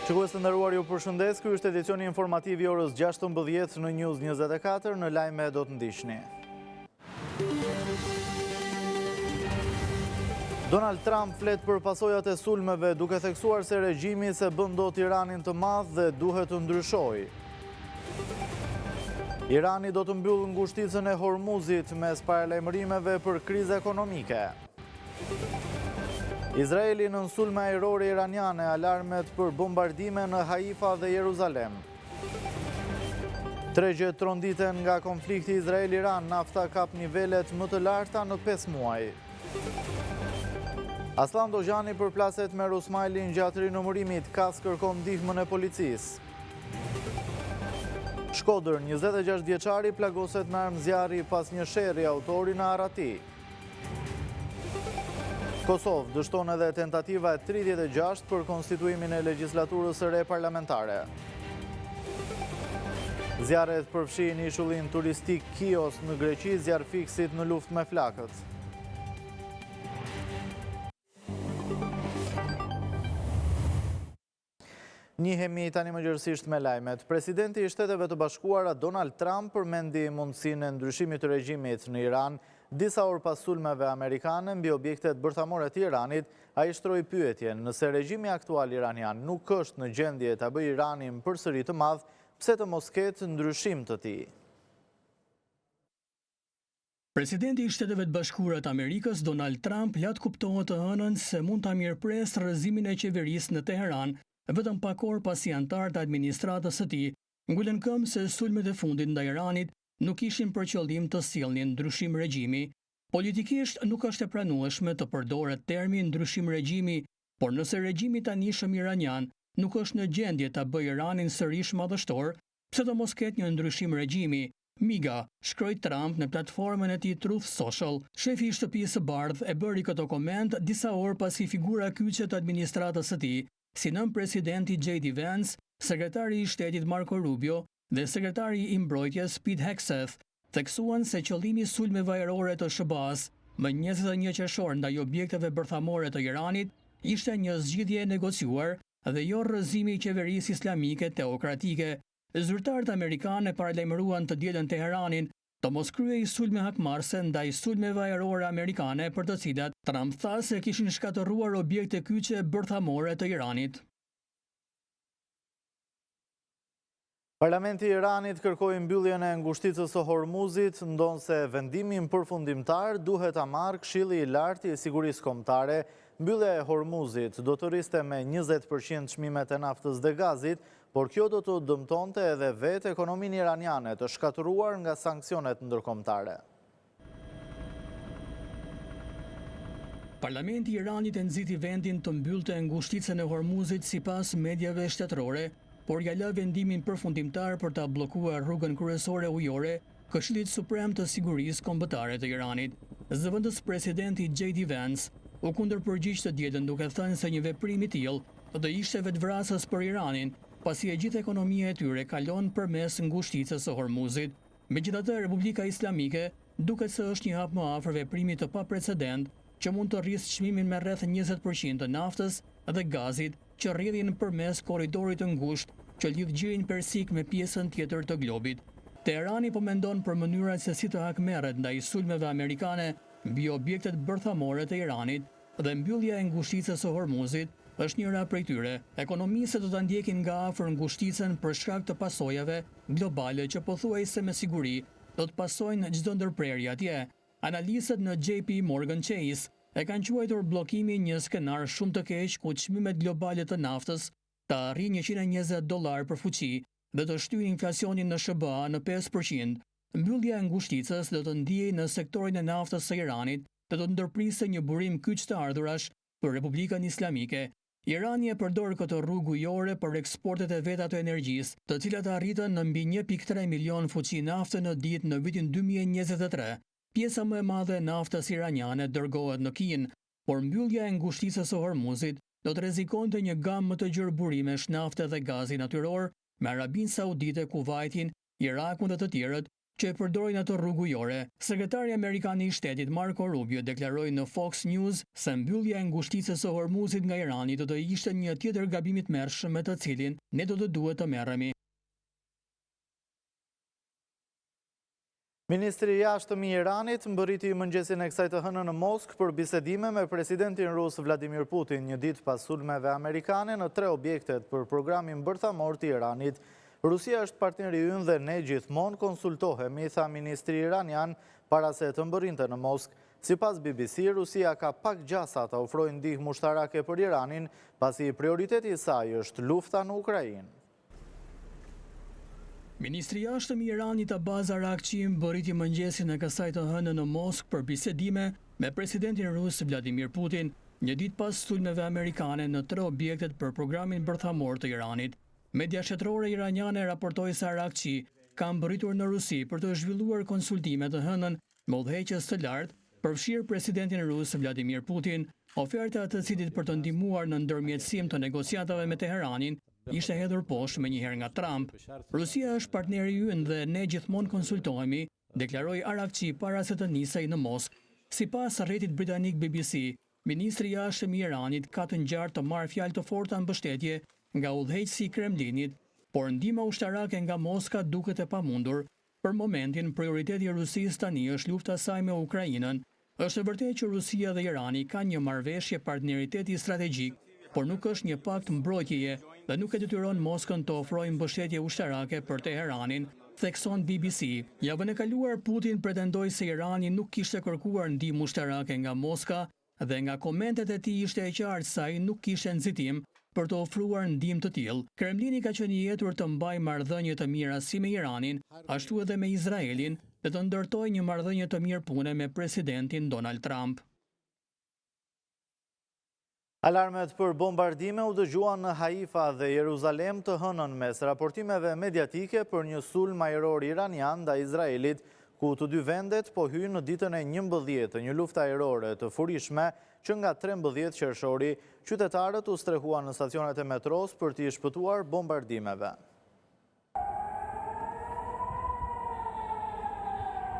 Shikues të nderuar ju përshëndes, ky është edicioni informativ i orës 16 në News 24, në lajme do të ndiqni. Donald Trump flet për pasojat e sulmeve duke theksuar se regjimi s'e bën dot Iranin të madh dhe duhet të ndryshojë. Irani do të mbyllë ngushticën e Hormuzit mes paralajmërimeve për krizë ekonomike. Izraeli nën sulme ajrore iraniane, alarmet për bombardime në Haifa dhe Jeruzalem. Tregjet tronditen nga konflikti Izrael-Iran, nafta kap nivelet më të larta në 5 muaj. Asllan Dogjani përplaset me Rusmajlin gjatë rinumërimit, KAS kërkon ndihmën e policisë. Shkodër, 26 vjeçari plagoset me armë zjarri pas një sherri autori në arrati. Kosovë, dështon edhe tentativa e 36 për konstituimin e legjislaturës së re parlamentare. Zjarret përfshijnë ishullin turistik Kios në Greqi, zjarrfikësit në luftë me flakët. Njihemi tani më gjerësisht me lajmet. Presidenti i Shteteve të Bashkuara Donald Trump përmendi mundësinë e ndryshimit të regjimit në Iran. Disa orë pas sulmeve amerikane mbi objektet bërthamore të Iranit, ai shtroi pyetjen nëse regjimi aktual iranian nuk është në gjendje ta bëjë Iranin përsëri të madh, pse të mos ketë ndryshim të tij. Presidenti i Shteteve të Bashkuara të Amerikës, Donald Trump, la të kuptohet të hënën se mund ta mirëpresë rrëzimin e qeverisë në Teheran, vetëm pak orë pasi anëtarë të administratës së tij ngulën këmbë se sulmet e fundit ndaj Iranit nuk kishin për qëllim të sillnin ndryshim regjimi. Politikisht nuk është e pranueshme të përdoret termi ndryshim regjimi, por nëse regjimi i tanishëm iranian nuk është në gjendje ta bëjë Iranin sërish madhështor, pse të mos ketë një ndryshim regjimi, MIGA, shkroi Trump në platformën e tij Truth Social. Shefi i Shtëpisë së Bardhë e bëri këtë koment disa orë pasi figura kyçe të administratës së tij, si nënpresidenti JD Vance, sekretari i Shtetit Marco Rubio dhe sekretari i Mbrojtjes Pete Hegseth, theksuan se qëllimi i sulmeve ajrore të SHBA-së më 21 qershor ndaj objekteve bërthamore të Iranit ishte një zgjidhje e negociuar dhe jo rrëzimi i qeverisë islamike teokratike. Zyrtarët amerikanë e paralajmëruan të dielën Teheranin të mos kryejë sulme hakmarrëse ndaj sulmeve ajrore amerikane për të cilat Trump tha se kishin shkatërruar objekte kyçe bërthamore të Iranit. Parlamenti i Iranit kërkoi mbylljen e ngushticës së Hormuzit, ndonëse vendimin përfundimtar duhet ta marrë Këshilli i Lartë i Sigurisë Kombëtare. Mbyllja e Hormuzit do të rriste me 20% çmimet e naftës dhe gazit, por kjo do të dëmtonte edhe vetë ekonominë iraniane të shkatërruar nga sanksionet ndërkombëtare. Parlamenti i Iranit e nxiti vendin të mbyllte ngushticën e Hormuzit sipas mediave shtetërore, por ia la vendimin përfundimtar për ta bllokuar rrugën kryesore ujore Këshillit Suprem të Sigurisë Kombëtare të Iranit. Zëvendëspresidenti JD Vance u kundërpërgjigj të dielën duke thënë se një veprim i tillë do të ishte vetëvrasës për Iranin, pasi e gjithë ekonomia e tyre kalon përmes ngushticës së Hormuzit. Megjithatë, Republika Islamike duket se është një hap më afër veprimit të paprecedentë që mund të rrisë çmimin me rreth 20 për qind të naftës dhe gazit që rrjedhin përmes korridorit të ngushtë që lidh Gjirin Persik me pjesën tjetër të globit. Teherani po mendon për mënyrat se si të hakmerret ndaj sulmeve amerikane mbi objektet bërthamore të Iranit dhe mbyllja e ngushticës së Hormuzit është njëra prej tyre. Ekonomistët do ta ndjekin nga afër ngushticën për shkak të pasojave globale që pothuajse me siguri do të pasojnë çdo ndërprerje atje. Analistët në JP Morgan Chase e kanë quajtur bllokimin një skenar shumë të keq ku çmimet globale të naftës të arrijnë 120 dollarë për fuçi dhe të shtyjnë inflacionin në SHBA në 5%. Mbyllja e ngushticës do të ndihej në sektorin e naftës së Iranit dhe do të ndërpriste një burim kyç të ardhurash për Republikën Islamike. Irani e përdor këtë rrugë ujore për eksportet e veta të energjisë, të cilat arritën në mbi 1.3 milion fuçi nafte në ditë në vitin 2023. Pjesa më e madhe e naftës iraniane dërgohet në Kinë, por mbyllja e ngushticës së Hormuzit do të rrezikonte një gamë më të gjerë burimesh nafte dhe gazi natyror me Arabinë Saudite, Kuvajtin, Irakun dhe të tjerët. që e përdorin atë rrugë ujore. Sekretari amerikan i Shtetit, Marco Rubio deklaroi në Fox News se mbyllja e ngushticës së Hormuzit nga Irani do të ishte një tjetër gabim i tmerrshëm me të cilin ne do të duhet të merremi. Ministri i Jashtëm i Iranit mbërriti mëngjesin e kësaj të hënë në Moskë për bisedime me presidentin rus Vladimir Putin, një ditë pas sulmeve amerikane në tre objektet për programin bërthamor të Iranit. Rusia është partneri ynë dhe ne gjithmonë konsultohemi, tha ministri iranian para se të mbërrinte në Moskë. Sipas BBC, Rusia ka pak gjasa të ofrojë ndihmë ushtarake për Iranin, pasi prioriteti i saj është lufta në Ukrainë. Ministri i Jashtëm i Iranit Abbas Araghchi mbërriti mëngjesin e kësaj të hëne në Moskë për bisedime me presidentin rus Vladimir Putin, një ditë pas sulmeve amerikane në tre objektet për programin bërthamor të Iranit. Media shtetërore iraniane raportoi se Araghchi ka mbërritur në Rusi për të zhvilluar konsultime të hënën me udhëheqës të lartë, përfshirë presidentin rus Vladimir Putin, oferta e të cilit për të ndihmuar në ndërmjetësim të negociatave me Teheranin ishte hedhur poshtë menjëherë nga Trump. Rusia është partneri ynë dhe ne gjithmonë konsultohemi, deklaroi Araghchi para se të nisej në Moskë. Sipas rrjetit britanik BBC, ministri i Jashtëm i Iranit ka të ngjarë të marrë fjalë të forta mbështetje nga udhëheqësi i Kremlinit, por ndihma ushtarake nga Moska duket e pamundur. Për momentin, prioriteti i Rusisë tani është lufta e saj me Ukrainën. Është e vërtetë që Rusia dhe Irani kanë një marrëveshje partneriteti strategjik, por nuk është një pakt mbrojtjeje dhe nuk e detyron Moskën të ofrojë mbështetje ushtarake për Teheranin, thekson bbc. Javën e kaluar, Putin pretendoi se Irani nuk kishte kërkuar ndihmë ushtarake nga Moska dhe nga komentet e tij ishte e qartë se ai nuk kishte nxitim për të ofruar ndihmë të tillë. Kremlini ka qenë i etur të mbajë marrëdhënie të mira si me Iranin, ashtu edhe me Izraelin dhe të ndërtojë një marrëdhënie të mirë pune me presidentin Donald Trump. Alarmet për bombardime u dëgjuan në Haifa dhe Jeruzalem të hënën mes raportimeve mediatike për një sulm ajror iranian ndaj Izraelit, ku të dy vendet po hyjnë në ditën e 11 të një lufte ajrore të furishme që nga 13 qershori, qytetarët u strehuan në stacionet e metrosë për t'i shpëtuar bombardimeve.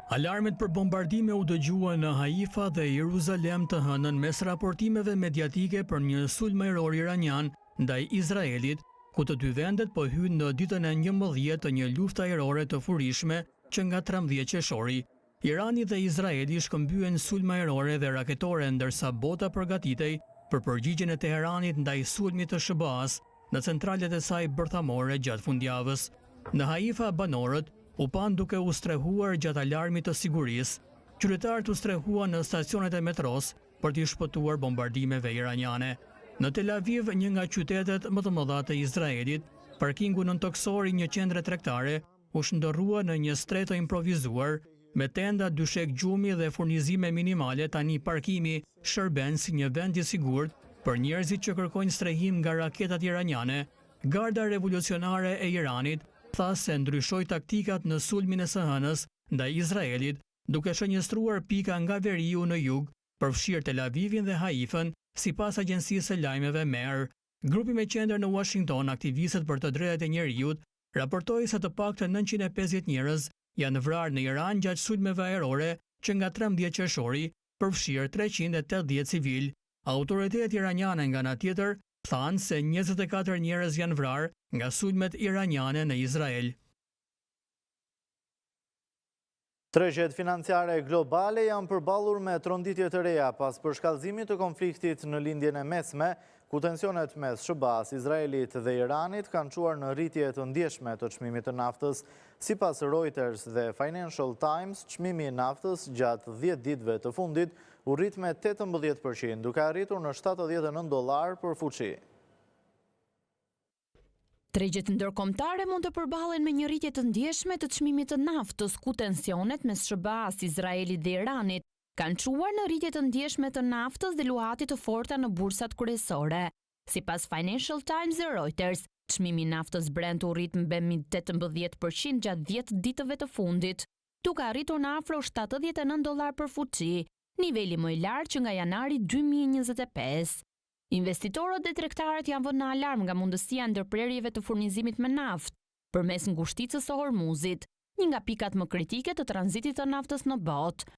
Alarmet për bombardime u dëgjuan në Haifa dhe Jeruzalem të hënën mes raportimeve mediatike për një sulm ajror iranian ndaj Izraelit, ku të dy vendet po hyjnë në ditën e 11 të një lufte ajrore të furishme që nga 13 qershori. Irani dhe Izraeli shkëmbyen sulme ajrore dhe raketore ndërsa bota përgatitej për përgjigjen e Teheranit ndaj sulmit të SHBA-së në centralet e saj bërthamore gjatë fundjavës. Në Haifa, banorët u panë duke u strehuar gjatë alarmit të sigurisë. Qytetarët u strehuan në stacionet e metrosë për t'i shpëtuar bombardimeve iraniane. Në Tel Aviv, një nga qytetet më të mëdha të Izraelit, parkingu nëntokësor i një qendre tregtare u shndërrua në një strehë të improvizuar, me tenda, dyshekë gjumi dhe furnizime minimale tani parkimi shërben si një vend i sigurt për njerëzit që kërkojnë strehim nga raketat iraniane. Garda Revolucionare e Iranit tha se ndryshoi taktikat në sulmin e së hënës ndaj Izraelit, duke shënjestruar pika nga veriu në jug, përfshirë Tel Avivin dhe Haifën, sipas agjencisë së lajmeve Mehr. Grupi me qendër në Uashington, Aktivistët për të Drejtat e Njeriut, raportoi se të paktën 950 njerëz janë vrarë në Iran gjatë sulmeve ajrore që nga 13 qershori, përfshirë 380 civilë. Autoritetet iraniane nga ana tjetër thanë se 24 njerëz janë vrarë nga sulmet iraniane në Izrael. Tregjet financiare globale janë përballur me tronditje të reja pas përshkallëzimit të konfliktit në Lindjen e Mesme, ku tensionet mes SHBA-s, Izraelit dhe Iranit kanë çuar në rritje të ndjeshme të çmimit të naftës. Sipas Reuters dhe Financial Times, çmimi i naftës gjatë 10 ditëve të fundit u rrit me 18%, duke arritur në 79 dollarë për fuçi. Tregjet ndërkombëtare mund të përballen me një rritje të ndjeshme të çmimit të naftës, ku tensionet mes SHBA-s, Izraelit dhe Iranit kanë çuar në rritje të ndjeshme të naftës dhe luhatje të forta në bursat kryesore. Sipas Financial Times dhe Reuters, çmimi i naftës Brent u rrit mbi 18% gjatë 10 ditëve të fundit, duke arritur në afro 79 dollar për fuçi, niveli më i lartë që nga janari 2025. Investitorët dhe tregtarët janë vënë në alarm nga mundësia e ndërprerjeve të furnizimit me naftë përmes ngushticës së Hormuzit. një nga pikat më kritike të tranzitit të naftës në botë.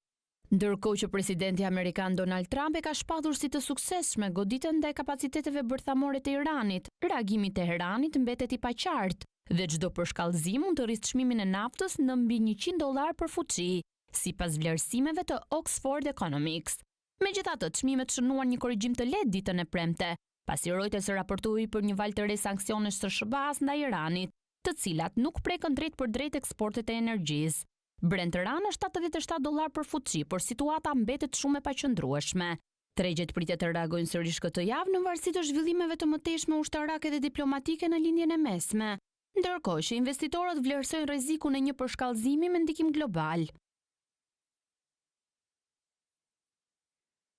Ndërkohë që presidenti amerikan Donald Trump e ka shpallur si të suksesshme goditjen ndaj kapaciteteve bërthamore të Iranit, reagimi i Teheranit mbetet i paqartë dhe çdo përshkallëzim mund të rrisë çmimin e naftës në mbi 100 dollarë për fuçi, sipas vlerësimeve të Oxford Economics. Megjithatë, çmimet shënuan një korrigjim të lehtë ditën e premte, pasi Reuters raportoi për një valë të re sanksionesh të SHBA-s ndaj Iranit, të cilat nuk prekën drejtpërdrejt eksportet e energjisë. Brent ra në 77 dollarë për fuçi, por situata mbetet shumë e paqëndrueshme. Tregjet pritet të reagojnë sërish këtë javë në varësi të zhvillimeve të mëtejshme ushtarake dhe diplomatike në Lindjen e Mesme, ndërkohë që investitorët vlerësojnë rrezikun e një përshkallëzimi me ndikim global.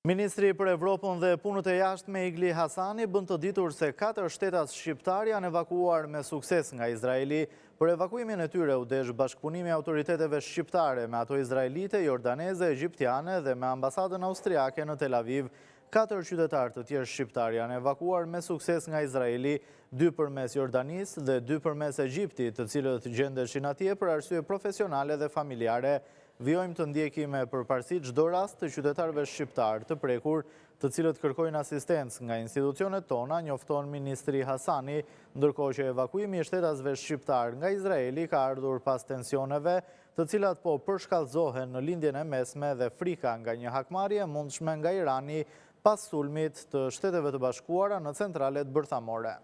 Ministri për Evropën dhe Punët e Jashtme Igli Hasani bën të ditur se 4 shtetas shqiptarë janë evakuuar me sukses nga Izraeli. Për evakuimin e tyre u desh bashkëpunimi i autoriteteve shqiptare me ato izraelite, jordaneze, egjiptiane dhe me ambasadën austriake në Tel Aviv. 4 qytetarë të tjerë shqiptarë janë evakuuar me sukses nga Izraeli, 2 përmes Jordanisë dhe 2 përmes Egjiptit, të cilët gjendeshin atje për arsye profesionale dhe familjare. Vijojmë të ndjekim me përparësi çdo rast të qytetarëve shqiptarë të prekur, të cilët kërkojnë asistencë nga institucionet tona, njofton ministri Hasani, ndërkohë që evakuimi i shtetasve shqiptarë nga Izraeli ka ardhur pas tensioneve, të cilat po përshkallëzohen në Lindjen e Mesme dhe frika nga një hakmarrje e mundshme nga Irani pas sulmit të Shteteve të Bashkuara në centralet bërthamore.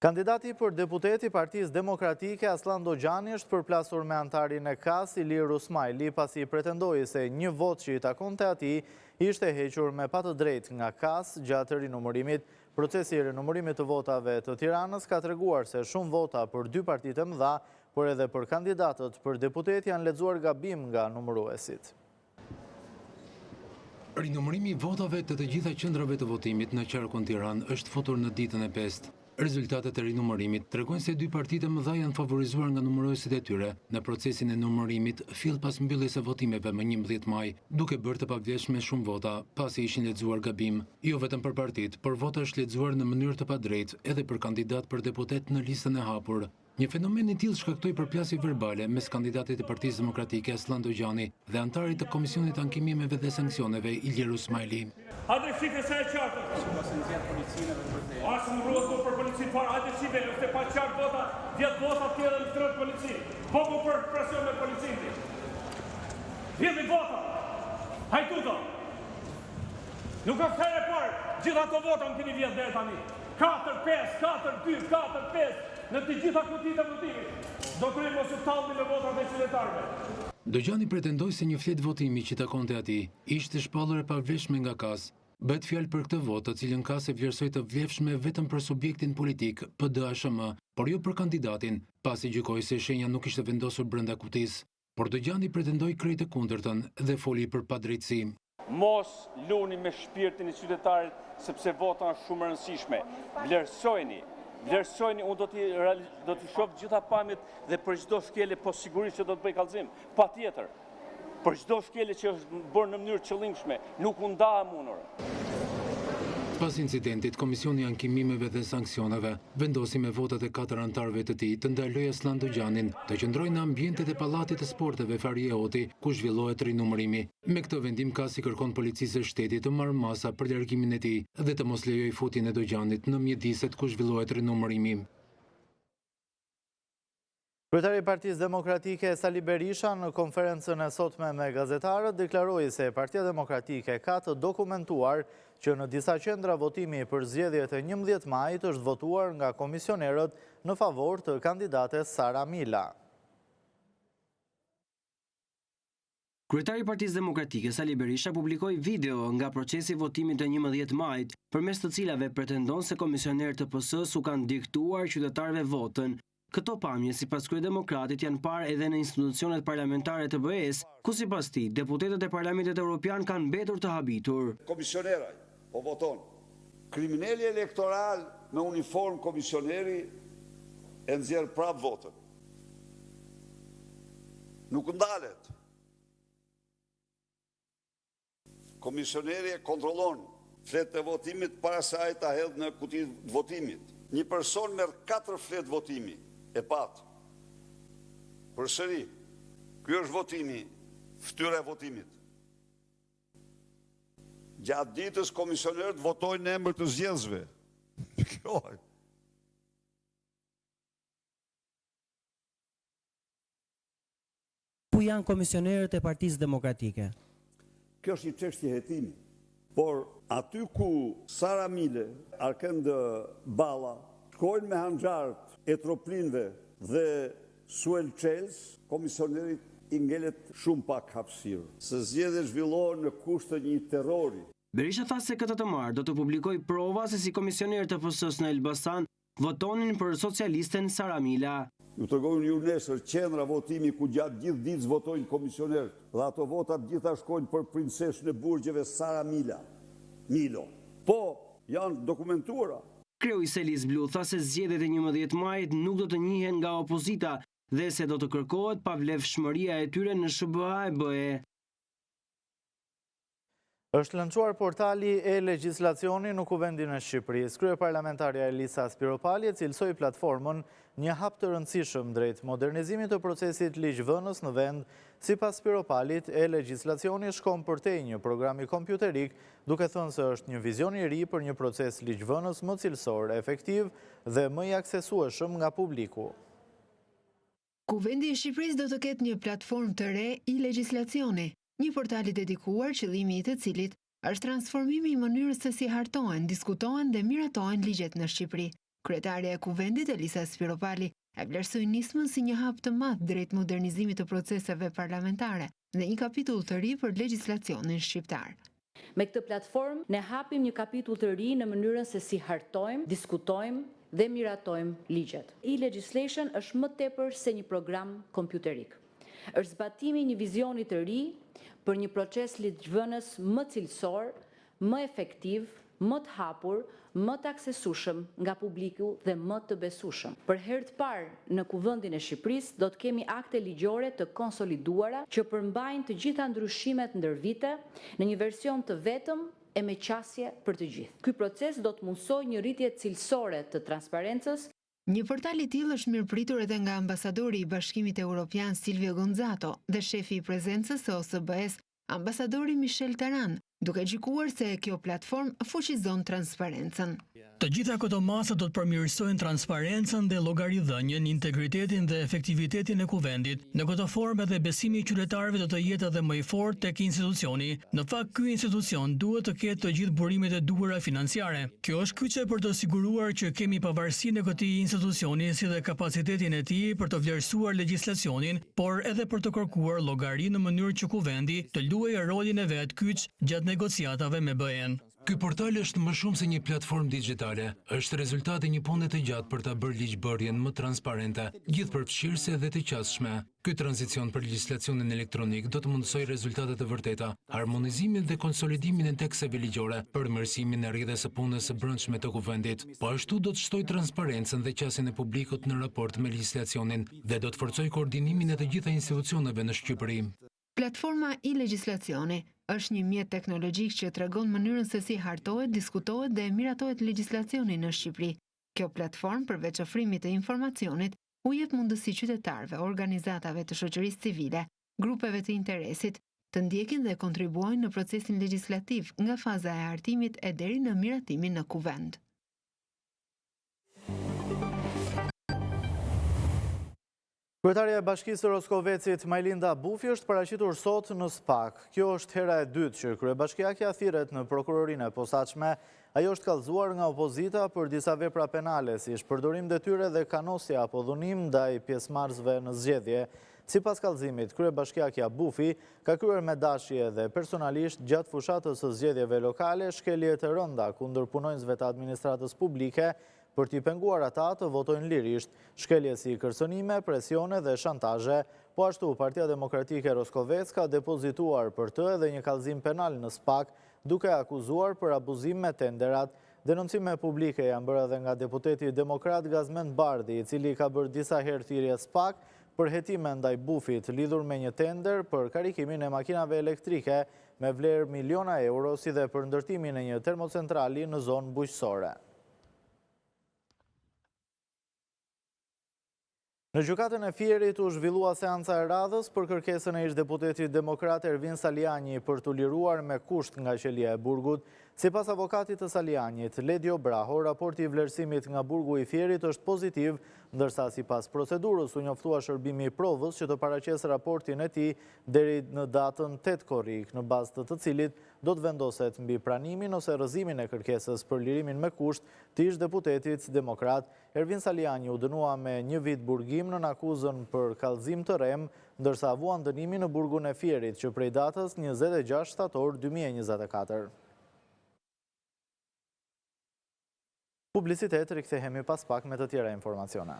Kandidati për deputet i Partisë Demokratike Asllan Dogjani është përplasur me anëtarin e KAS Ilir Rusmajli pasi pretendoi se një votë që i takonte atij ishte hequr me pa të drejtë nga KAS gjatë rinumërimit. Procesi i rinumërimit të votave të Tiranës ka treguar se shumë vota për dy partitë e mëdha, por edhe për kandidatët për deputet janë lexuar gabim nga numëruesit. Rinumërimi i votave të të gjitha qendrave të votimit në qarkun Tiranë është futur në ditën e pestë. Rezultatet e rinumërimit tregojnë se dy partitë e mëdha janë favorizuar nga numëruesit e tyre në procesin e numërimit fill pas mbylljes së votimeve më 11 maj, duke bërë të pavlefshme shumë vota, pasi ishin lexuar gabim. Jo vetëm për partitë, por vota është lexuar në mënyrë të padrejtë edhe për kandidatë për deputet në listën e hapur. Një fenomen i tillë shkaktoi përplasje verbale mes kandidatit të Partisë Demokratike Asllan Dogjani dhe anëtarit të Komisionit të Ankimimeve dhe Sanksioneve Ilir Rusmajli. Hajde shife sa e qartë është. Si mos e nxjerr policinë edhe për te. As më rrohet për policinë fare, hajde shife, është e paqartë vota, 10 vota të tjera në tërë policinë. Po po për presion me policinë ti. Vjedhin vota. Hajduta. Nuk është herë e parë, gjithë ato vota më keni vjedhë deri tani. 4 5 4 2 4 5 në të gjitha kutitë e votimit. Zotëri mos u tallni me votat e qytetarëve. Dogjani pretendoi se një fletë votimi që takonte atij ishte shpallur e pavlefshme nga KAS. Bëhet fjalë për këtë votë, të cilën KAS e vlerësoi të vlefshme vetëm për subjektin politik PDASHM, por jo për kandidatin, pasi gjykoi se shenja nuk ishte vendosur brenda kutisë. Por Dogjani pretendoi krejt të kundërtën dhe foli për padrejtësi. Mos luni me shpirtin e qytetarit sepse vota është shumë e rëndësishme. Vlerësojeni, vlerësojeni, unë do t'i do t'i shoh gjitha pamjet dhe për çdo shkelje po sigurisht që do të bëj kallëzim. Patjetër. Për çdo shkelje që është bërë në mënyrë të qëllimshme, nuk u ndahem unë. Pas incidentit, Komisioni i Ankimimeve dhe Sanksioneve vendosi me votat e katër anëtarëve të tij të ndalojë Asllan Dogjanin të qëndrojë në ambientet e Pallatit të Sporteve Fahrije Hoti, ku zhvillohet rinumërimi. Me këtë vendim KAS i kërkon Policisë së Shtetit të marrë masa për largimin e tij dhe të mos lejojë futjen e Dogjanit në mjediset ku zhvillohet rinumërimi. Kryetari i Partisë Demokratike Sali Berisha në konferencën e sotme me gazetarët deklaroi se Partia Demokratike ka të dokumentuar që në disa qendra votimi për zgjedhjet e 11 majit është votuar nga komisionerët në favor të kandidates Sara Mila. Kryetari i Partisë Demokratike, Sali Berisha publikoi video nga procesi i votimit të 11 majit, përmes të cilave pretendon se komisionerë të PS-së u kanë diktuar qytetarëve votën. Këto pamje, sipas kryedemokratit, janë parë edhe në institucionet parlamentare të BE-së, ku sipas tij, deputetët e Parlamentit Evropian kanë mbetur të habitur. Komisioneraj po voton. Krimineli elektoral me uniformë komisioneri e nxjerr prapë votën. Nuk ndalet. Komisioneri e kontrollon. Fletët e votimit para se ai ta hedhë në kuti të votimit. Një person merr katër fletë votimi. E patë. Përsëri, ky është votimi, fytyra e votimit. Gjatë ditës komisionerët votojnë në emër të zgjedhësve. Kjo është. Ku janë komisionerët e Partisë Demokratike? Kjo është një çështje hetimi. Por aty ku Sara Mile, Arkend Balla shkojnë me hanxharët e Troplinëve dhe Suel Çelës, komisionerit i ngelet shumë pak hapësirë. Se zgjedhjet zhvillohen në kushte të një terrori. Berisha tha se këtë të martë do të publikojë prova se si komisionerë të PS-së në Elbasan votonin për socialisten Sara Mila. Ju tregoj unë ju nesër qendra votimi ku gjatë gjithë ditës votojnë komisionerët dhe ato vota të gjitha shkojnë për princeshën e burgjeve Sara Mila. Milo. Po, janë të dokumentuara. Kreu i selisë blu tha se zgjedhjet e 11 majit nuk do të njihen nga opozita dhe se do të kërkohet pavlefshmëria e tyre në SHBA e BE. Është lançuar portali e-legjislacioni në Kuvendin e Shqipërisë. Kryeparlamentarja Elisa Spiropali e cilësoi platformën një hap të rëndësishëm drejt modernizimit të procesit ligjvënës në vend. Sipas Spiropalit, e-legjislacioni shkon përtej një programi kompjuterik, duke thënë se është një vizion i ri për një proces ligjvënës më cilësor, efektiv dhe më i aksesueshëm nga publiku. Kuvendi i Shqipërisë do të ketë një platformë të re e-legjislacioni, një portal i dedikuar qëllimi i të cilit është transformimi i mënyrës se si hartohen, diskutohen dhe miratohen ligjet në Shqipëri. Kryetarja e Kuvendit, Elisa Spiropali, e vlerësoi nismën si një hap të madh drejt modernizimit të proceseve parlamentare dhe një kapitull të ri për legjislacionin shqiptar. Me këtë platformë, ne hapim një kapitull të ri në mënyrën se si hartojmë, diskutojmë dhe miratojmë ligjet. E-legislation është më tepër se një program kompjuterik. Është zbatimi i një vizioni të ri për një proces ligjvënës më cilësor, më efektiv, më të hapur, më të aksesueshëm nga publiku dhe më të besueshëm. Për herë të parë në Kuvendin e Shqipërisë do të kemi akte ligjore të konsoliduara që përmbajnë të gjitha ndryshimet ndër vite në një version të vetëm e me qasje për të gjithë. Ky proces do të mundësojë një rritje cilësore të transparencës, Një portal i tillë është mirëpritur edhe nga ambasadori i Bashkimit Europian Silvio Gonzato dhe shefi i prezencës së OSBE-së, ambasadori Michel Taran, duke gjykuar se kjo platformë fuqizon transparencën. Të gjitha këto masa do të përmirësojnë transparencën dhe llogaridhënien, integritetin dhe efektivitetin e Kuvendit. Në këtë formë edhe besimi i qytetarëve do të jetë edhe më i fortë tek institucioni. Në fakt ky institucion duhet të ketë të gjithë burimet e duhura financiare. Kjo është kyçe për të siguruar që kemi pavarësinë e këtij institucioni si dhe kapacitetin e tij për të vlerësuar legjislacionin, por edhe për të kërkuar llogari në mënyrë që Kuvendi të luajë rolin e vet kyç gjatë negociatave me BE-në. Ky portal është më shumë se një platformë dixhitale, është rezultat i një pune të gjatë për ta bërë ligjbërjen më transparente, gjithëpërfshirëse dhe të qasshme. Ky tranzicion për legjislacionin elektronik do të mundësojë rezultate të vërteta, harmonizimin dhe konsolidimin e teksteve ligjore, përmirësimin e rrjedhës së punës së brendshme të Kuvendit. Po ashtu do të shtojë transparencën dhe qasjen e publikut në raport me legjislacionin dhe do të forcojë koordinimin e të gjitha institucioneve në Shqipëri. Platforma e-legjislacioni është një mjet teknologjik që tregon mënyrën se si hartohet, diskutohet dhe miratohet legjislacioni në Shqipëri. Kjo platformë, përveç ofrimit të informacionit, u jep mundësi qytetarëve, organizatave të shoqërisë civile, grupeve të interesit, të ndjekin dhe kontribuojnë në procesin legjislativ nga faza e hartimit e deri në miratimin në Kuvend. Kryetarja e Bashkisë së Roskovecit, Majlinda Bufi, është paraqitur sot në SPAK. Kjo është hera e dytë që kryebashkiakja thirret në prokurorinë e posaçme. Ajo është kallëzuar nga opozita për disa vepra penale, si shpërdorim detyre dhe kanosje apo dhunim ndaj pjesëmarrësve në zgjedhje. Sipas kallëzimit, kryebashkiakja Bufi ka kryer me dashje dhe personalisht gjatë fushatës së zgjedhjeve lokale shkelje të rënda kundër punonjësve të administratës publike për t'i penguar ata të votojnë lirisht, shkelje si kërcënime, presione dhe shantazhe. Po ashtu, Partia Demokratike Roskovec ka depozituar për të edhe një kallëzim penal në SPAK, duke e akuzuar për abuzim me tenderat. Denoncime publike janë bërë edhe nga deputeti demokrat Gazment Bardhi, i cili ka bërë disa herë thirrje SPAK. për hetime ndaj Bufit lidhur me një tender për karikimin e makinave elektrike me vlerë miliona euro si dhe për ndërtimin e një termocentrali në zonë bujqësore. Në gjykatën e Fierit u zhvillua seanca e radhës për kërkesën e ish-deputetit demokrat Ervin Salianji për t'u liruar me kusht nga qelia e burgut. Sipas avokatit të Salianjit, Ledio Braho, raporti i vlerësimit nga burgu i Fierit është pozitiv, ndërsa sipas procedurës u njoftua shërbimi i provës që të paraqesë raportin e tij deri në datën 8 korrik, në bazë të të cilit do të vendoset mbi pranimin ose rrëzimin e kërkesës për lirimin me kusht të ish-deputetit demokrat. Ervin Salianji u dënua me një vit burgim nën akuzën për kallëzim të rremë, ndërsa vuan dënimin në burgun e Fierit që prej datës 26 shtator 2024. Publicitet, rikthehemi pas pak me të tjera informacione.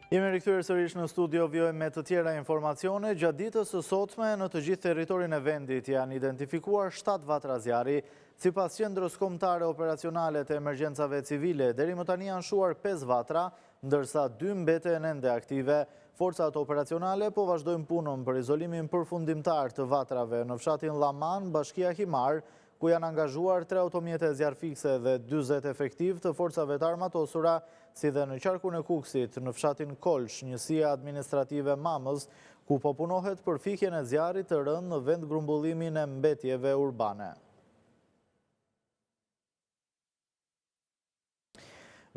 Jemi rikthyer sërish në studio, vijojmë me të tjera informacione. Gjatë ditës së sotme, në të gjithë territorin e vendit janë identifikuar 7 vatra zjarri. Sipas Qendrës Kombëtare Operacionale të Emergjencave Civile, deri më tani janë shuar 5 vatra, ndërsa 2 mbeten ende aktive. Forcat operacionale po vazhdojnë punën për izolimin përfundimtar të vatrave në fshatin Llaman, Bashkia Himarë, ku janë angazhuar tre automjete zjarrfikëse dhe 40 efektivë të forcave të armatosura, si dhe në qarkun e Kukësit, në fshatin Kolsh, njësia administrative Mamëz, ku po punohet për fikjen e zjarrit të rënë në vendgrumbullimin e mbetjeve urbane.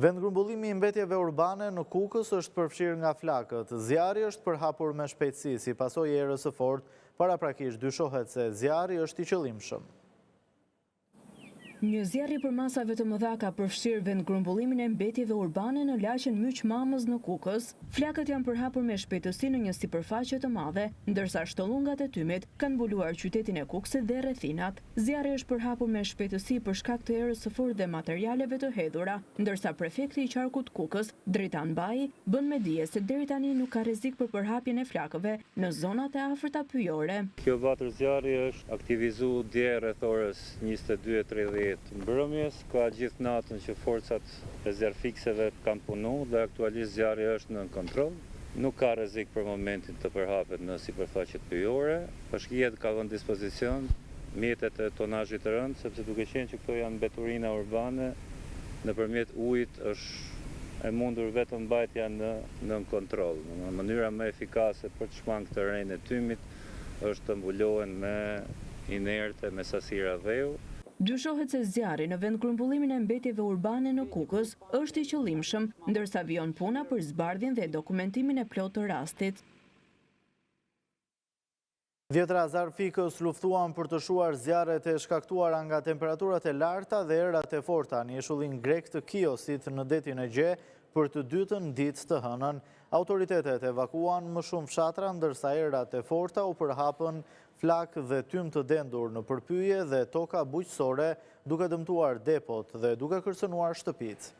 Vendgrumbullimi i mbetjeve urbane në Kukës është përfshirë nga flakët. Zjarri është përhapur me shpejtësi, si pasojë e erës së fortë, paraprakisht dyshohet se zjarri është i qëllimshëm. Një zjarr i përmasave të mëdha ka përfshirë vendgrumbullimin e mbetjeve urbane në lagjen Myq Mamëz në Kukës. Flakët janë përhapur me shpejtësi në një sipërfaqe të madhe, ndërsa shtëllungat e tymit kanë mbuluar qytetin e Kukësit dhe rrethinat. Zjarri është përhapur me shpejtësi për shkak të erës së fortë dhe materialeve të hedhura, ndërsa prefekti i qarkut Kukës, Dritan Baji, bën me dije se deri tani nuk ka rrezik për përhapjen e flakëve në zonat e afërta pyjore. Kjo vatër zjarri është aktivizu dje rreth orës 22:30 të mbrëmjes, ka gjithë natën që forcat e zjarrfikëseve kanë punu dhe aktualisht zjarri është nën kontroll. Nuk ka rrezik për momentin të përhapet në sipërfaqet pyjore. Bashkia ka vënë dispozicion mjetet e tonazhit të rëndë, sepse duke qenë që këto janë mbeturina urbane, nëpërmjet ujit është e mundur vetëm mbajtja në nën kontroll. Mënyra më efikase për të shmangë këtë renë e tymit është të mbulohen me inerte, me sasira dheu. Dyshohet se zjarri në vendgrumbullimin e mbetjeve urbane në Kukës është i qëllimshëm, ndërsa vijon puna për zbardhjen dhe dokumentimin e plotë të rastit. Dhjetëra zjarrfikës luftuan për të shuar zjarret e shkaktuara nga temperaturat e larta dhe erërat e forta në ishullin grek të Kiosit në detin Egje për të dytën ditë të hënën. Autoritetet evakuuan më shumë fshatra ndërsa erërat e forta u përhapën flakë dhe tym të dendur nëpër pyje dhe toka bujqësore duke dëmtuar depot dhe duke kërcënuar shtëpitë.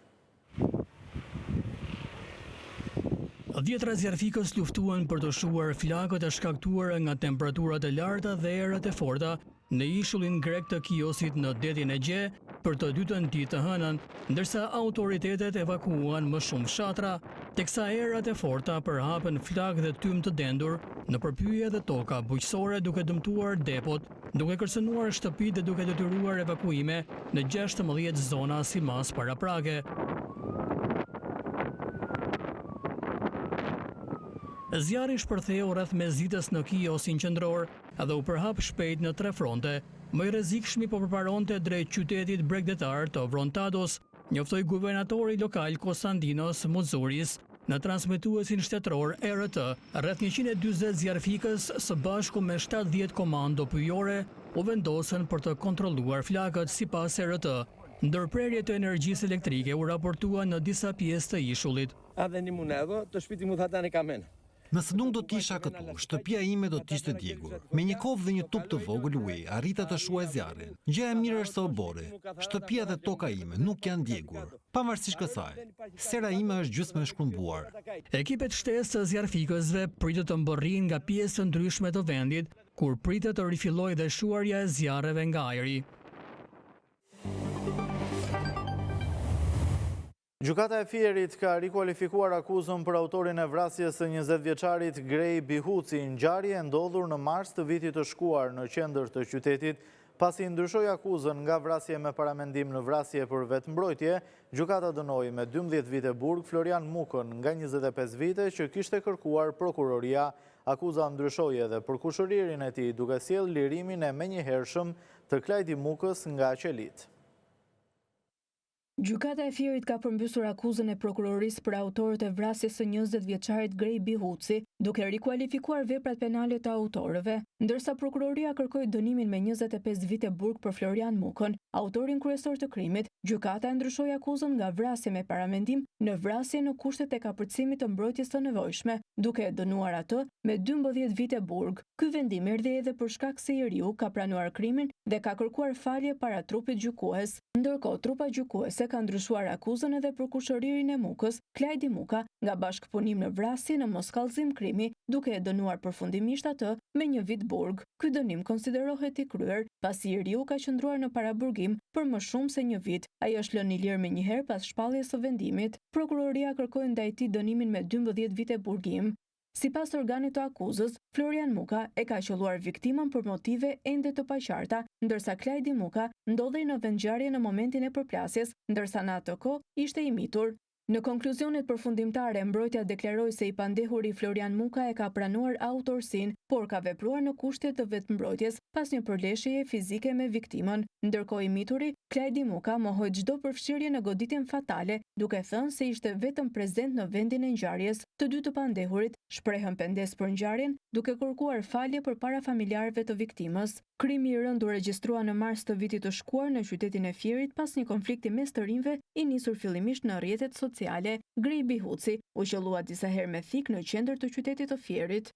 Dhjetëra zjarrfikës luftuan për të shuar flakët e shkaktuara nga temperaturat e larta dhe erërat e forta në ishullin grek të Kiosit në detin Egje për të dytën ditë të hënën, ndërsa autoritetet evakuuan më shumë fshatra, teksa erërat e forta përhapën flakë dhe tym të dendur nëpër pyje dhe toka bujqësore duke dëmtuar depot, duke kërcënuar shtëpitë dhe duke detyruar evakuime në 16 zona si masë paraprake. Zjarri shpërtheu rreth mesditës në Kiosin qendror dhe u përhap shpejt në tre fronte. Më i rrezikshmi po përparonte drejt qytetit bregdetar të Vrontados, njoftoi guvernatori lokal Konstantinos Moutzouris në transmetuesin shtetëror ERT. Rreth 140 zjarrfikës së bashku me 70 komando pyjore u vendosën për të kontrolluar flakët sipas ERT. Ndërprerje të energjisë elektrike u raportuan në disa pjesë të ishullit. Nëse nuk do të isha këtu, shtëpia ime do të ishte djegur. Me një kovë dhe një tub të vogël uji, arrita të shuaj zjarrin. Gjëja e mirë është se oborri, shtëpia dhe toka ime nuk janë djegur. Pavarësisht kësaj, sera ime është gjysmë e shkrumbuar. Ekipet shtesë të zjarrfikësve pritet të mbërrijnë nga pjesë të ndryshme të vendit, kur pritet të rifillojë dhe shuarja e zjarreve nga ajri. Gjykata e Fierit ka rikualifikuar akuzën për autorin e vrasjes së 20 vjeçarit Grei Bihuci, ngjarje e ndodhur në mars të vitit të shkuar në qendër të qytetit. Pasi ndryshoi akuzën nga vrasje me paramendim në vrasje për vetëmbrojtje, gjykata dënoi me 12 vite burg Florian Mukën nga 25 vite që kishte kërkuar prokuroria. Akuza ndryshoi edhe për kushëririn e tij, duke sjellë lirimin e menjëhershëm të Klajdi Mukës nga qelitë. Gjykata e Fierit ka përmbysur akuzën e prokurorisë për autorët e vrasjes së 20 vjeçarit Grei Bihuci, duke rikualifikuar veprat penale të autorëve. Ndërsa prokuroria kërkoi dënimin me 25 vite burg për Florian Mukën, autorin kryesor të krimit, gjykata e ndryshoi akuzën nga vrasje me paramendim në vrasje në kushtet e kapërcimit të mbrojtjes së nevojshme, duke e dënuar atë me 12 vite burg. Ky vendim erdhi edhe për shkak se i riu ka pranuar krimin dhe ka kërkuar falje para trupit gjykues. Ndërkohë, trupa gjykuese ka ndryshuar akuzën edhe për kushëririn e Mukës, Klajdi Muka, nga bashkëpunim në vrasje në moskallëzim krimi, duke e dënuar përfundimisht atë me një vit burg. Ky dënim konsiderohet i kryer, pasi i riu ka qëndruar në paraburgim për më shumë se një vit. Ai është lënë i lirë menjëherë pas shpalljes së vendimit. Prokuroria kërkoi ndaj tij dënimin me 12 vite burgim. Sipas organit të akuzës, Florian Muka e ka qëlluar viktimën për motive ende të paqarta, ndërsa Klajdi Muka ndodhej në vendngjarje në momentin e përplasjes, ndërsa në atë kohë ishte i mitur. Në konkluzionet përfundimtare, mbrojtja deklaroi se i pandehuri Florian Muka e ka pranuar autorësinë, por ka vepruar në kushte të vetëmbrojtjes pas një përleshjeje fizike me viktimën. Ndërkohë i mituri, Klajdi Muka mohoi çdo përfshirje në goditjen fatale, duke thënë se ishte vetëm prezent në vendin e ngjarjes. Të dy të pandehurit shprehën pendesë për ngjarjen, duke kërkuar falje përpara familjarëve të viktimës. Krimi i rëndë u regjistrua në mars të vitit të shkuar në qytetin e Fierit pas një konflikti mes të rinjve i nisur fillimisht në rrjetet sociale. Grei Bihuci u qëllua disa herë me thikë në qendër të qytetit të Fierit.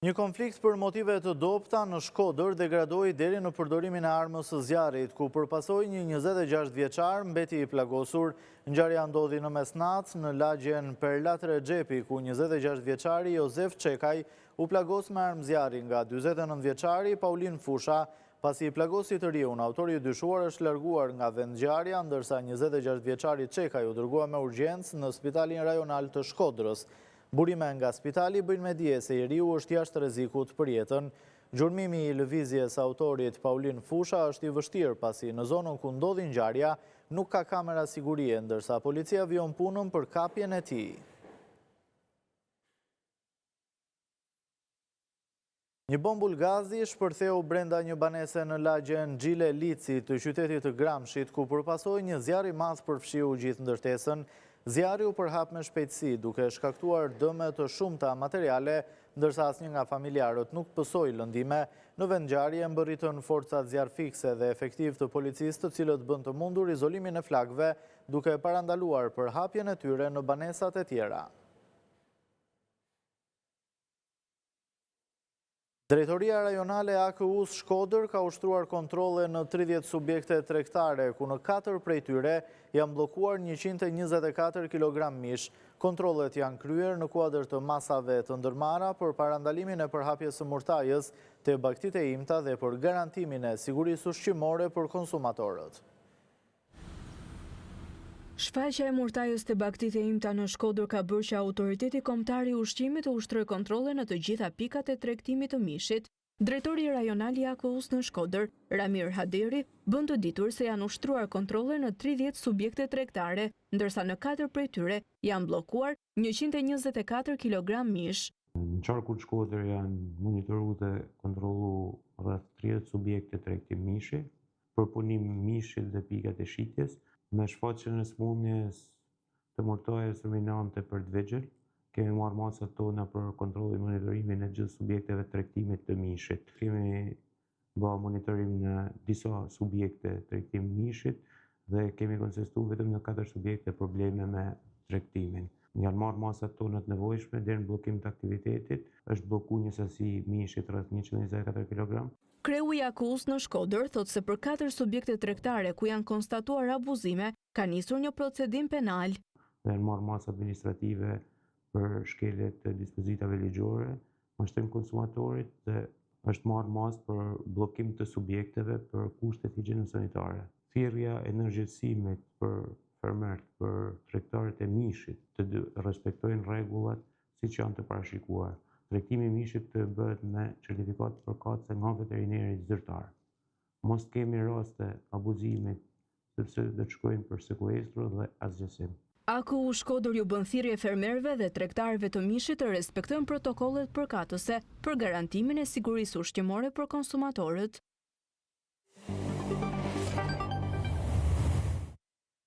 Një konflikt për motive të dobëta në Shkodër degradoi deri në përdorimin e armës së zjarrit, ku për pasojë një 26 vjeçar mbeti i plagosur. Ngjarja ndodhi në mesnatë në lagjen Perlat Rexhepi, ku 26 vjeçari Jozef Çekaj u plagos me armë zjarri nga 49 vjeçari Paulin Fusha. Pasi i plagosi të riun, autori i dyshuar është larguar nga vendngjarja, ndërsa 26 vjeçari Çekaj u dërgua me urgjencë në spitalin rajonal të Shkodrës. Burime nga spitali bëjnë me dije se i riu është jashtë rrezikut për jetën. Gjurmimi i lëvizjes së autorit Paulin Fusha është i vështirë, pasi në zonën ku ndodhi ngjarja nuk ka kamera sigurie, ndërsa policia vijon punën për kapjen e tij. Një bombul gazi shpërtheu brenda një banese në lagjen Xhile Lici të qytetit të Gramshit, ku për pasojë një zjarr i madh përfshiu gjithë ndërtesën. Zjarri u përhap me shpejtësi, duke shkaktuar dëme të shumta materiale, ndërsa asnjë nga familjarët nuk pësoi lëndime. Në vendngjarje mbërritën forcat zjarrfikëse dhe efektivë të policisë të cilët bënë të mundur izolimin e flakëve, duke parandaluar përhapjen e tyre në banesat e tjera. Drejtoria Rajonale e AKU-së Shkodër ka ushtruar kontrolle në 30 subjekte tregtare, ku në 4 prej tyre janë bllokuar 124 kg mish. Kontrollet janë kryer në kuadër të masave të ndërmarra për parandalimin e përhapjes së murtajës te bagëtitë e imta dhe për garantimin e sigurisë ushqimore për konsumatorët. Shfaqja e murtajës te bagëtitë e imta në Shkodër ka bërë që Autoriteti Kombëtar i Ushqimit të ushtrojë kontrolle në të gjitha pikat e tregtimit të mishit. Drejtori rajonal i AKU-së në Shkodër, Ramir Haderi, bën të ditur se janë ushtruar kontrolle në 30 subjekte tregtare, ndërsa në katër prej tyre janë bllokuar 124 kilogram mish. Në qarkun Shkodër janë monitoru dhe kontrollu rreth 30 subjekte tregtim mishi, përpunim mishit dhe pikat e shitjes, me shfaqjen e sëmundjes të murtajës ruminante për të vegjël, kemi marrë masat tona për kontrollin monitorimin e gjithë subjekteve të tregtimit të mishit. Kemi ba monitorim në disa subjekte tregtim mishit dhe kemi konstatu vetëm në katër subjekte probleme me tregtimin. Janë marrë masat tona të nevojshme deri në bllokim të aktivitetit, është blloku një sasi mishit rreth 124 kg. Kreu i AKU-së në Shkodër thotë se për katër subjekte tregtare ku janë konstatuar abuzime, ka nisur një procedim penal. Dhe janë marrë masa administrative për shkelje të dispozitave ligjore, mashtrim konsumatorit dhe është marrë masë për bllokim të subjekteve për kushtet higjieno-sanitare. Thirrja e ndërgjegjësimit për fermerët, për tregtarët e mishit të respektojnë rregullat siç janë të parashikuar. Tregtimi i mishit të bëhet me certifikatë përkatëse nga veterineri zyrtar. Mos të kemi raste abuzimi sepse do të shkojnë për sekuestro dhe asgjësim. AKU Shkodër ju bën thirrje fermerëve dhe tregtarëve të mishit të respektojnë protokollet përkatëse për garantimin e sigurisë ushqimore për konsumatorët.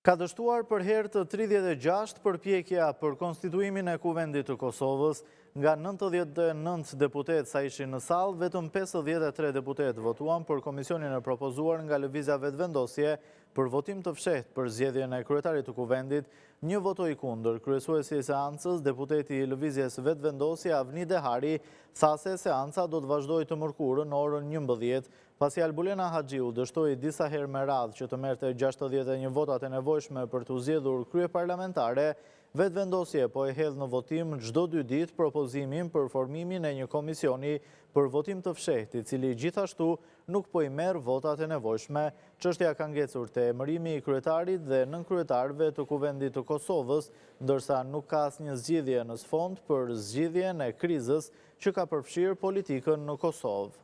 Ka dështuar për herë të 36 përpjekja për konstituimin e Kuvendit të Kosovës. Nga 99 deputetë sa ishin në sallë, vetëm 53 deputetë votuan për komisionin e propozuar nga Lëvizja Vetëvendosje për votim të fshehtë për zgjedhjen e kryetarit të Kuvendit. Një votoi kundër, kryesuesi i seancës, deputeti i Lëvizjes Vetëvendosje, Avni Dehari, tha se seanca do të vazhdojë të mërkurën në orën 11, Pasi Albulena Haxhiu dështoi disa herë me radhë që të merrte 61 votat e nevojshme për t'u zgjedhur kryeparlamentare, Vetëvendosje po e hedh në votim çdo dy ditë propozimin për formimin e një komisioni për votim të fshehtë, i cili gjithashtu nuk po i merr votat e nevojshme. Çështja ka ngecur te emërimi i kryetarit dhe nënkryetarëve të Kuvendit të Kosovës, ndërsa nuk ka asnjë zgjidhje në sfond për zgjidhjen e krizës që ka përfshirë politikën në Kosovë.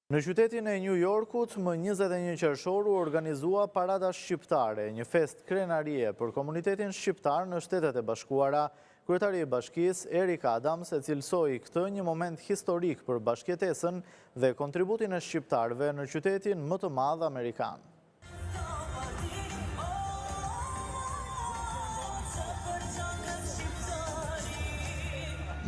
Në qytetin e New Yorkut, më 21 qershor u organizua Parada Shqiptare, një festë krenarie për komunitetin shqiptar në Shtetet e Bashkuara. Kryetari i Bashkisë, Eric Adams, e cilësoi këtë një moment historik për bashkëjetesën dhe kontributin e shqiptarëve në qytetin më të madh amerikan.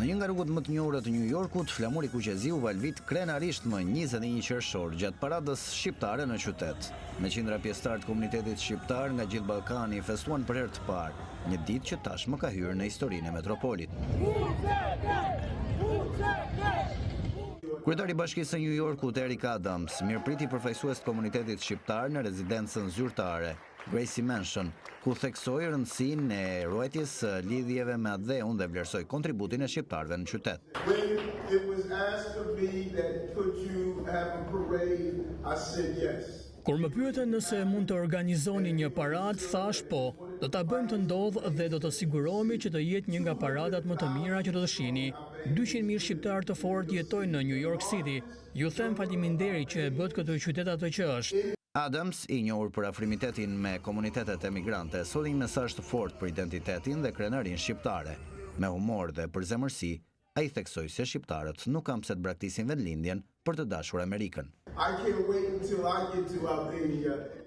Në një nga rrugët më të njohura të New Yorkut, flamuri kuqezi u valvit krenarisht më 21 qershor gjatë paradës shqiptare në qytet. Me qindra pjesëtarë të komunitetit shqiptar nga gjithë Ballkani festuan për herë të parë, një ditë që tashmë ka hyrë në historinë e metropolit. Kryetari i Bashkisë së New Yorkut, Eric Adams, mirëpriti përfaqësues të komunitetit shqiptar në rezidencën zyrtare, Gracie Mansion, ku theksoi rëndësinë e ruajtjes së lidhjeve me atdheun dhe vlerësoi kontributin e shqiptarëve në qytet. When it was asked of me that could you have a parade, I said yes. Kur më pyetën nëse mund të organizoni një paradë, thashë po, do ta bëjmë të ndodhë dhe do të sigurohemi që të jetë një nga paradat më të mira që do të shihni. 200.000 shqiptarë të fortë jetojnë në New York City. Ju them faleminderit që e bëtë këtë qytet atë që është. Adams, i njohur për afrimitetin me komunitetet emigrante, solli një mesazh të fortë për identitetin dhe krenarinë shqiptare. Me humor dhe përzemërsi, Ai theksoi se shqiptarët nuk kanë pse të braktisin vendlindjen për të dashur Amerikën.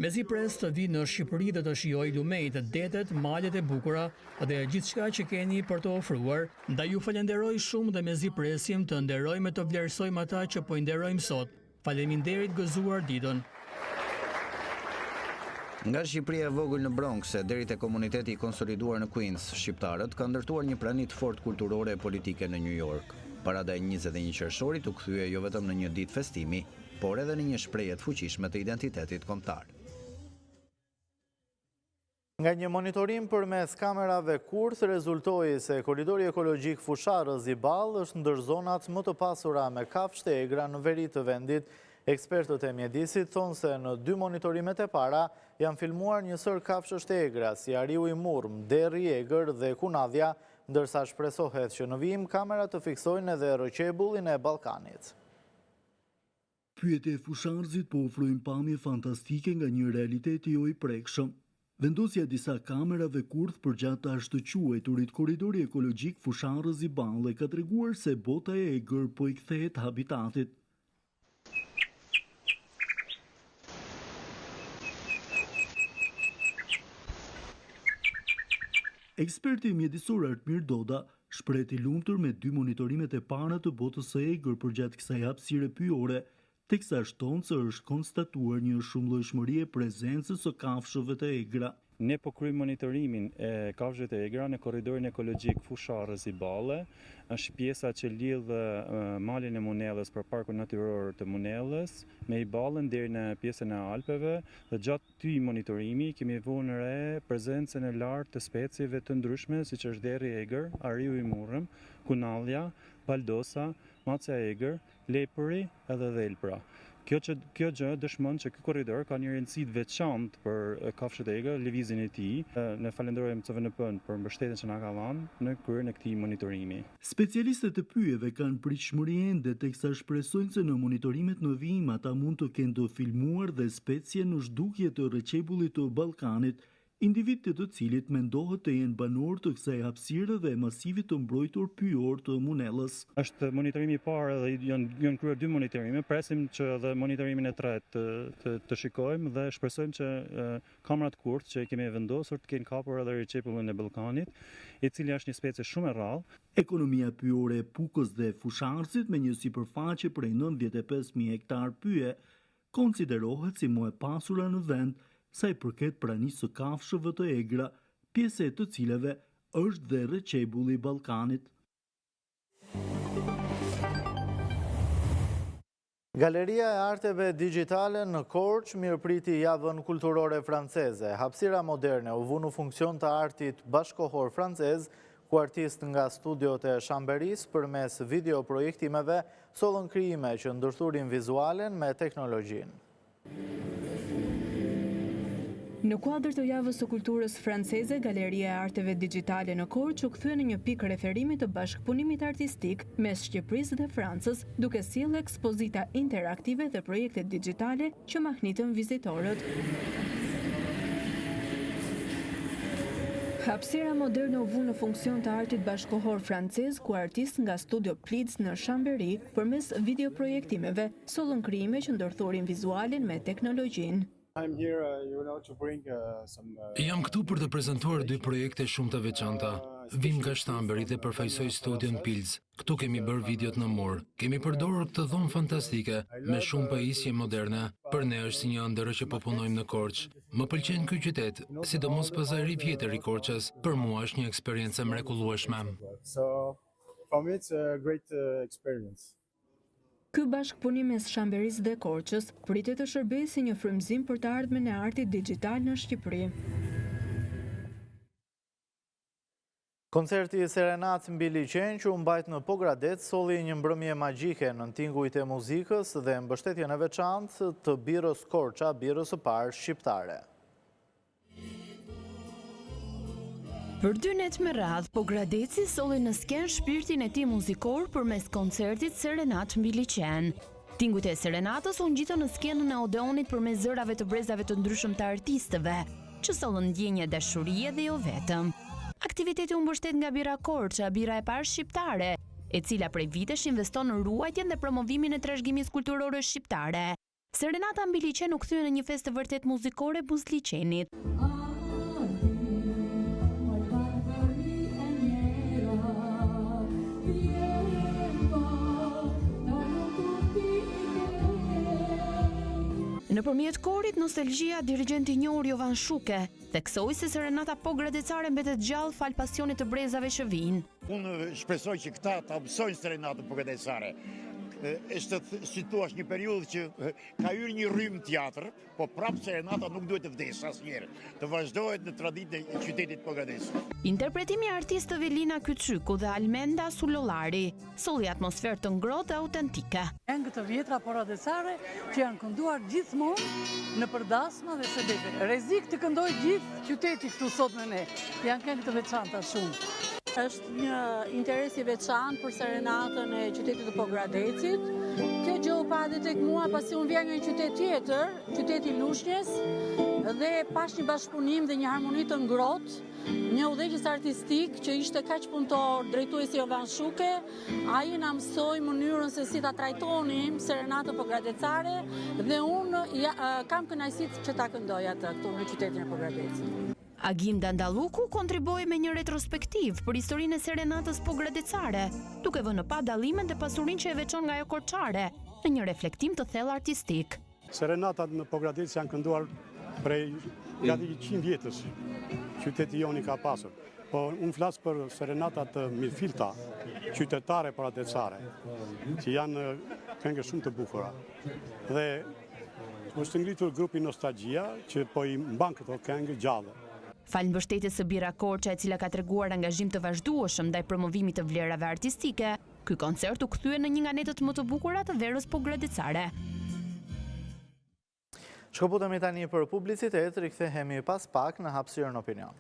Mezi pres të vij në Shqipëri dhe të shijoj lumenjtë, detet, malet e bukura dhe gjithçka që keni për të ofruar. Ndaj ju falenderoj shumë dhe mezi presim të nderojmë e të vlerësojmë ata që po i nderojmë sot. Faleminderit gëzuar ditën. Nga Shqipëria e vogël në Bronx e deri te komuniteti i konsoliduar në Queens, shqiptarët kanë ndërtuar një prani të fortë kulturore e politike në New York. Parada e 21 qershorit u kthye jo vetëm në një ditë festimi, por edhe në një shprehje të fuqishme të identitetit kombëtar. Nga një monitorim përmes kamerave kurth rezultoi se korridori ekologjik Fushë-Arrëz Iballë është ndër zonat më të pasura me kafshë të egra në veri të vendit. Ekspertët e mjedisit thonë se në dy monitorimet e para janë filmuar një sërë kafshësh të egra si ariu i murrmë, derri i egër dhe kunadhja, ndërsa shpresohet që në vijim kamerat të fiksojnë edhe rrëqebullin e Ballkanit. Pyjet e Fushë-Arrëzit po ofrojnë pamje fantastike nga një realitet jo i prekshëm. Vendosja e disa kamerave kurth përgjatë të ashtuquajturit korridori ekologjik Fushë-Arrëz Iballë ka treguar se bota e egër po i kthehet habitatit. Eksperti mjedisor Artmir Doda shprehet i lumtur me dy monitorimet e para të botës së egër përgjatë kësaj hapësire pyjore, teksa shton se është konstatuar një shumëllojshmëri e prezencës së kafshëve të egra. Ne po kryejmë monitorimin e kafshëve të egra në korridorin ekologjik Fushë-Arrëz Iballë, është pjesa që lidh malin e Munellës pra parkun natyror të Munellës me Iballën deri në pjesën e Alpeve dhe gjatë këtij monitorimi kemi vënë re prezencën e lartë të specieve të ndryshme siç është derri i egër, ariu i murrëm, kunallja, baldosa, macja e egër, lepuri edhe dhelpra. Kjo që kjo gjë dëshmon që ky korridor ka një rëndësi të veçantë për kafshët e egra, lëvizjen e tij. Ne falënderojmë CVNP-në për mbështetjen që na ka dhënë në kryerjen e këtij monitorimi. Specialistët e pyjeve kanë pritshmëri ende teksa shpresojnë se në monitorimet në vijim ata mund të kenë të filmuar dhe specie në zhdukje të rrëqebullit të Ballkanit, individët e të cilit mendohet të jenë banorë të kësaj hapësire dhe masivit të mbrojtur pyjor të Munellës. Është monitorimi i parë dhe janë janë kryer dy monitorime, presim që edhe monitorimin e tretë të të, të shikojmë dhe shpresojmë që kamerat kurth që i kemi vendosur të kenë kapur edhe rrëqebullin e Ballkanit, i cili është një specie shumë e rrallë. Ekonomia pyjore e Pukës dhe Fushë-Arrëzit me një sipërfaqe prej 95.000 hektarë pyje Konsiderohet si më e pasura në vend sa i përket pranisë së kafshëve të egra, pjesë e të cilave është dhe rrëqebulli i Ballkanit. Galeria e Arteve Digjitale në Korçë mirëpriti javën kulturore franceze. Hapësira moderne u vu në funksion të artit bashkëkohor francez, ku artistë nga studiot e Chamberisë përmes videoprojektimeve sollën krijime që ndërthurin vizualen me teknologjinë. Në kuadër të Javës së Kulturës Franceze, Galeria e Arteve Digjitale në Korçë u kthye në një pikë referimi të bashkëpunimit artistik mes Shqipërisë dhe Francës, duke sjellë ekspozita interaktive dhe projekte digjitale që mahnitën vizitorët. Hapësira moderne u vu në funksion të artit bashkëkohor francez, ku artistë nga Studio Plids në Chambéry, përmes videoprojektimeve, sollën krijime që ndërthurin vizualin me teknologjinë. Jam këtu për të prezantuar dy projekte shumë të veçanta. Vij nga Chambéry dhe përfaqësoj studion Pilz. Këtu kemi bërë videot në mur. Kemi përdorur këtë dhomë fantastike, me shumë pajisje moderne. Për ne është si një ëndërr që po punojmë në Korçë. Më pëlqen ky qytet, sidomos pazari i vjetër i Korçës. Për mua është një eksperiencë e mrekullueshme. Ky bashkëpunim mes Chamberisë dhe Korçës pritet të shërbejë si një frymëzim për të ardhmen e artit dixhital në Shqipëri. Koncerti Serenatë mbi liqen që u mbajt në Pogradec solli një mbrëmje magjike nën tingujt e muzikës dhe mbështetjen e veçantë të birrës Korça, birrës së parë shqiptare. Për dy net me radhë, Pogradeci solli në skenë shpirtin e tij muzikor përmes koncertit Serenatë mbi liqen. Tingujt e serenatës u ngjitën në skenën e Odeonit përmes zërave të brezave të ndryshëm të artistëve, që sollën ndjenja dashurie dhe jo vetëm. Aktiviteti u mbështet nga Birra Korça, birra e parë shqiptare, e cila prej vitesh investon në ruajtjen dhe promovimin e trashëgimisë kulturore shqiptare. Serenata mbi liqen u kthye në një festë të vërtetë muzikore buzë liqenit. Nëpërmjet korit Nostalgjia, dirigjenti i njohur Jovan Shuke, theksoi se serenata pogradecare mbetet gjallë falë pasionit të brezave që vijnë. Unë shpresoj që këta ta mësojnë serenatën pogradecare. Është, si thua, një periudhë që ka hyrë një rrymë tjetër, Po prapë serenata nuk duhet të vdesë asnjëherë, të vazhdohet në traditën e qytetit të Pogradecit. Interpretimi i artistëve Lina Kyçyku dhe Almenda Sulollari solli atmosferë të ngrohtë dhe autentike. Këngë të vjetra pogradecare që janë kënduar gjithmonë nëpër dasma dhe sebepe. Rrezik të këndojë gjithë qyteti këtu sot me ne. Janë këngë të veçanta shumë. Është një interes i veçantë për serenatën e qytetit të Pogradecit. Kjo gjë u pa edhe tek mua, pasi unë vija nga një qytet tjetër, qyteti i Lushnjes, dhe pashë një bashkëpunim dhe një harmoni të ngrohtë, një udhëheqës artistik që ishte kaq punëtor, drejtuesi Jovan Shuke, ai na mësoi mënyrën se si ta trajtonim serenatën pogradecare dhe unë kam kënaqësi që ta këndoj atë këtu në qytetin e Pogradecit. Agim Dandalluku kontribuoi me një retrospektivë për historinë e serenatës pogradecare, duke vënë në pah dallimet dhe pasurinë që e veçon nga ajo korçare, në një reflektim të thellë artistik. Serenatat në Pogradec janë kënduar prej gati 100 vjetësh, qyteti jonë i ka pasur. Po unë flas për serenata të mirëfillta, qytetare pogradecare, që janë këngë shumë të bukura. Dhe është ngritur grupi Nostalgjia që po i mban këto këngë gjallë. Falë mbështetjes së Birra Korça e cila ka treguar angazhim të vazhdueshëm ndaj promovimit të vlerave artistike, ky koncert u kthye në një nga netët më të bukura të verës pogradecare. Shkëputemi tani për publicitet, rikthehemi pas pak në hapësirën opinion.